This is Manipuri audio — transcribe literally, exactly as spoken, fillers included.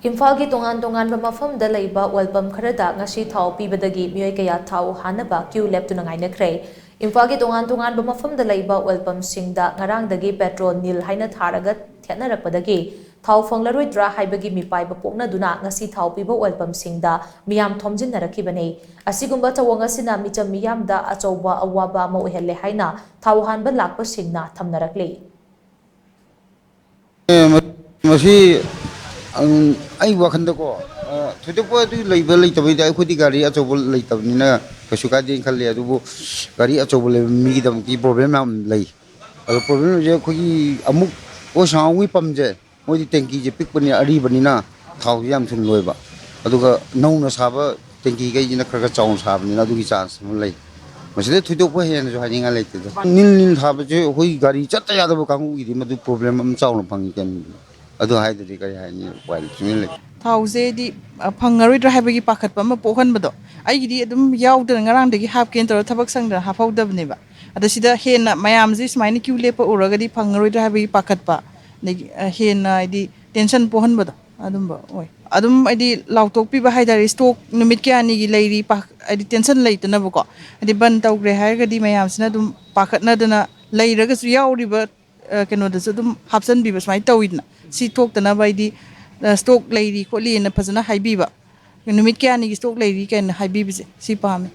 ꯏꯝꯐꯥꯜꯒꯤ ꯇꯣꯉꯥꯟ ꯇꯣꯉꯥꯟꯕ ꯃꯐꯝꯗ ꯂꯩꯕ oil pump ꯈꯔꯗ ꯉꯁꯤ ꯊꯥꯎ ꯄꯤꯕꯗꯒꯤ ꯃꯤꯑꯣꯏ ꯀꯌꯥ ꯊꯥꯎ ꯍꯥꯟꯅꯕ queue ꯂꯦꯞꯇꯨꯅ ꯉꯥꯏꯅꯈ꯭ꯔꯦ꯫ ꯏꯝꯐꯥꯜꯒꯤ ꯇꯣꯉꯥꯟ ꯇꯣꯉꯥꯟꯕ ꯃꯐꯝꯗ ꯂꯩꯕ oil pump ꯁꯤꯡꯗ ꯉꯔꯥꯡꯗꯒꯤ petrol ꯅꯤꯜ ꯍꯥꯏꯅ ꯊꯥꯔꯒ ꯊꯦꯠꯅꯔꯛꯄꯗꯒꯤ ꯊꯥꯎ ꯐꯪꯂꯔꯣꯏꯗ꯭ꯔꯥ ꯍꯥꯏꯕꯒꯤ ꯃꯤꯄꯥꯏꯕ ꯄꯣꯛꯅꯗꯨꯅ ꯉꯁꯤ ꯊꯥꯎ ꯄꯤꯕ oil pump ꯁꯤꯡꯗ ꯃꯤꯌꯥꯝ ꯊꯣꯝꯖꯤꯟꯅꯔꯛꯈꯤꯕꯅꯤ꯫ ꯑꯁꯤꯒꯨꯝꯕ ꯊꯧꯑꯣꯡ ꯑꯁꯤꯅ ꯃꯤꯆꯝ ꯃꯤꯌꯥꯝꯗ ꯑꯆꯧꯕ ꯑꯋꯥꯕ ꯑꯃ ꯑꯣꯏꯍꯜꯂꯦ ꯍꯥꯏꯅ ꯊꯥꯎ ꯍꯥꯟꯕ ꯂꯥꯛꯄꯁꯤꯡꯅ ꯊꯝꯅꯔꯛꯂꯤ꯫ ꯑꯦ, ꯃ-, ꯃꯁꯤ, ꯎꯝ, ꯑꯩ ꯋꯥꯈꯜꯗꯀꯣ, ꯑ, ꯊꯣꯏꯗꯣꯛꯄ ꯑꯗꯨ ꯂꯩꯕ ꯂꯩꯇꯕꯩꯗꯤ ꯑꯩꯈꯣꯏꯗꯤ ꯒꯥꯔꯤ ꯑꯆꯧꯕ ꯂꯩꯇꯕꯅꯤꯅ ꯀꯩꯁꯨ ꯀꯥꯏꯗꯦꯅ ꯈꯜꯂꯤ꯫ ꯑꯗꯨꯕꯨ ꯒꯥꯔꯤ ꯑꯆꯧꯕ ꯂꯩꯕ ꯃꯤꯒꯤꯗꯃꯛꯇꯤ problem ꯌꯥꯝ ꯂꯩ꯫ ꯑꯗꯣ problemꯁꯦ ꯑꯩꯈꯣꯏꯒꯤ ꯑꯃꯨꯛ ꯑꯩꯈꯣꯏ ꯁꯪꯒꯣꯝꯒꯤ pumpꯁꯦ, ꯃꯣꯏꯗꯤ tankiꯁꯦ ꯄꯤꯛꯄꯅꯤꯅ, ꯑꯔꯤꯕꯅꯤꯅ ꯊꯥꯎꯁꯦ ꯌꯥꯝ ꯊꯨꯅ ꯂꯣꯏꯕ꯫ ꯑꯗꯨꯒ ꯅꯧꯅ ꯁꯥꯕ tankiꯈꯩꯁꯤꯅ ꯈꯔ ꯈꯔ ꯆꯥꯎꯅ ꯁꯥꯕꯅꯤꯅ ꯑꯗꯨꯒꯤ chance ꯑꯃ ꯂꯩ꯫ ꯃꯁꯤꯗ ꯊꯣꯏꯗꯣꯛꯄ ꯍꯦꯟꯅꯁꯨ ꯍꯥꯏꯅꯤꯡꯉꯥꯏ ꯂꯩꯇꯦꯗ꯫ ꯅꯤꯜ ꯅꯤꯜ ꯊꯥꯕꯁꯦ ꯑꯩꯈꯣꯏ ꯒꯥꯔꯤ ꯆꯠꯇ ꯌꯥꯗꯕ ꯀꯥꯡꯕꯨꯒꯤꯗꯤ ꯃꯗꯨ problem ꯑꯃ ꯆꯥꯎꯅ ꯐꯪꯉꯤ ꯀꯩꯅꯣ꯫ ꯑꯗꯨ ꯍꯥꯏꯗ꯭ꯔꯗꯤ ꯀꯔꯤ ꯍꯥꯏꯅꯤ? ꯎꯄꯥꯏ ꯁꯨꯡꯂꯩ ꯂꯩꯇꯦ꯫ ꯊꯥꯎꯁꯦ ꯍꯥꯏꯗꯤ, ꯑ, ꯐꯪꯉꯔꯣꯏꯗ꯭ꯔꯥ ꯍꯥꯏꯕꯒꯤ ꯄꯥꯈꯠꯄ ꯑꯃ ꯄꯣꯛꯍꯟꯕꯗꯣ꯫ ꯑꯩꯒꯤꯗꯤ ꯑꯗꯨꯝ ꯌꯥꯎꯗꯅ ꯉꯔꯥꯡꯗꯒꯤ ꯍꯥꯞꯀꯦꯅ ꯇꯧꯔ ꯊꯕꯛ ꯁꯪꯗꯅ ꯍꯥꯞꯍꯧꯗꯕꯅꯦꯕ꯫ ꯑꯗ ꯁꯤꯗ ꯍꯦꯟꯅ ꯃꯌꯥꯝꯁꯦ ꯁꯨꯃꯥꯏꯅ queue ꯂꯦꯞꯄ ꯎꯔꯒꯗꯤ ꯐꯪꯉꯔꯣꯏꯗ꯭ꯔꯥ ꯍꯥꯏꯕꯒꯤ ꯄꯥꯈꯠꯄ, ꯑꯗꯒꯤ, ꯑ, ꯍꯦꯟꯅ ꯍꯥꯏꯗꯤ tension ꯄꯣꯛꯍꯟꯕꯗꯣ ꯑꯗꯨꯝꯕ ꯑꯣꯏ꯫ ꯑꯗꯨꯝ ꯍꯥꯏꯗꯤ ꯂꯥꯎꯊꯣꯛꯄꯤꯕ ꯍꯥꯏꯇꯥꯔꯦ, stock ꯅꯨꯃꯤꯠ ꯀꯌꯥꯅꯤꯒꯤ ꯂꯩꯔꯤ ꯄꯥ-, ꯍꯥꯏꯗꯤ tension ꯂꯩꯇꯅꯕꯀꯣ꯫ ꯍꯥꯏꯗꯤ ꯕꯟ ꯇꯧꯈ꯭ꯔꯦ ꯍꯥꯏꯔꯒꯗꯤ ꯃꯌꯥꯝꯁꯤꯅ ꯑꯗꯨꯝ ꯄꯥꯈꯠꯅꯗꯅ ꯂꯩꯔꯒꯁꯨ ꯌꯥꯎꯔꯤꯕ, ꯑ, ꯀꯩꯅꯣꯗꯁꯨ ꯑꯗꯨꯝ ꯍꯥꯞꯆꯤꯟꯕꯤꯕ ꯁꯨꯃꯥꯏꯅ ꯇꯧꯋꯤꯗꯅ꯫ ꯁꯤ ꯊꯣꯛꯇꯅꯕ ꯍꯥꯏꯗꯤ, ꯑ, stock ꯂꯩꯔꯤ ꯈꯣꯠꯂꯤꯅ ꯐꯖꯅ ꯍꯥꯏꯕꯤꯕ꯫ ꯅꯨꯃꯤꯠ ꯀꯌꯥꯅꯤꯒꯤ stock ꯂꯩꯔꯤ ꯀꯥꯏꯅ ꯍꯥꯏꯕꯤꯕꯁꯦ ꯁꯤ ꯄꯥꯝꯃꯦ꯫